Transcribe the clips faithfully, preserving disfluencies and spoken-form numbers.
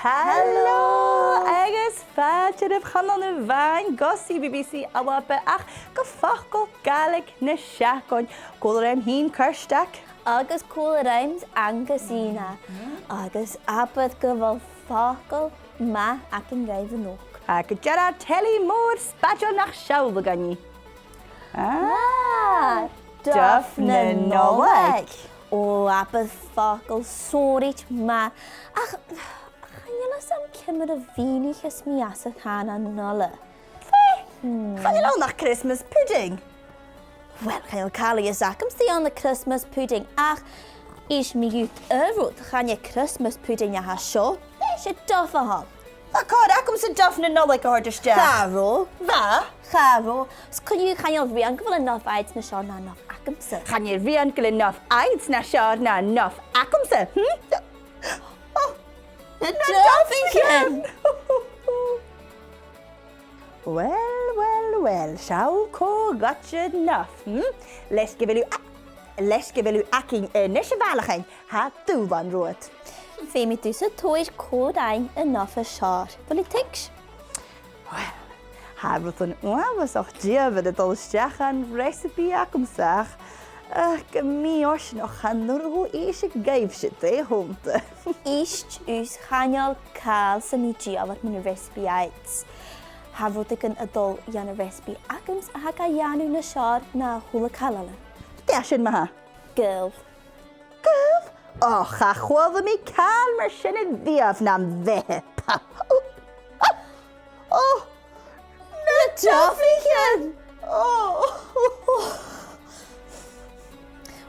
Halò! Halò! Agus fàilte oirbh, a chlann a-mhàin, gu C B B C ALBA ach gu Facal Gàidhlig na Seachdain. Còmhla rium fhìn, Kirsty. Agus còmhla rium, Angus Ina. Agus abair gu bheil facal math againn dhuibh a-nochd. Agus gu dearbh telly mòr spaideil nach seall againn. Ah, Duff na Nollaig. Ò, abair facal sònraichte math. Ach chan eil fhios agam ciamar a mhìnicheas mi às a' chànan uile. Chan eil ann ach Christmas pudding. Uill, chan eil càil a dh'fhios agamsa ann an Christmas pudding, ach is mi ud a rud, chan e Christmas pudding a tha seo, 's e Duff a th' ann. Tha còir agamsa Duff na Nollaig a thoirt a-steach. Cha robh. Bha. Cha robh. 'S co-dhiù, chan eil rian gu bheil an Duff a th' anns an seo na Duff agamsa. Chan eil rian gu bheil an Duff a th' anns an seo na Duff agamsa. Hm? Oh, na Duff again. Duff again. Uill, uill, uill, seo cò ghoid an Duff, hm? Leis gu bheil thu a-, leis gu bheil thu againn a-nis, a Mhàiread, tha dùbhlan romhad. Feumaidh tusa tòiseachadh còmhla rinn an Duff as fheàrr. A bheil thu a' tuigsinn? Uill, tha rudan uabhasach diamhair a' dol a-steach dhan recipe agamsa ach, ach gu mì-fhortanach chan urrainn dhomh innse dhuibhse dè th' annta. Ist thusa, chan eil càil sam bith diamhair mun recipe agad. Tha rudeigin a' dol dhan recipe agamsa a tha ga dhèanamh nas fheàrr na a h-uile càil eile. Dè tha sin ma-thà? Gaol. Gaol? Och, cha chuala mi càil mar sin a-riamh nam bheatha. Ò, na Duffaichean! Ò.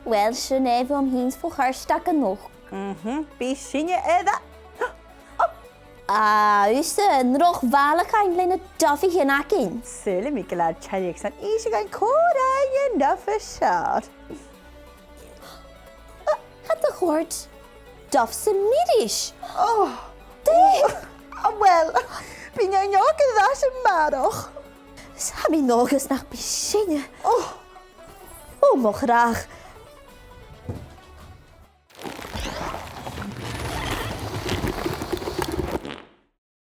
Uill, sin e bhuam fhìn 's bho Chirsty a-nochd. Mhm, bidh sinne air a... Ah, thusa, an droch bhalachain le na Duffaichean againn. Saoilidh mi gu bheil e a' tarraing san innse dhuinn cò rinn an Duff as fheàrr. Ah, tha do chòrd Duff sam bith ris. Ò. Dè? Ah, uill, bidh mi an-diugh air ais a-màireach. 'S tha mi an dòchas nach bi sinne. Ò. Ò, mo chreach,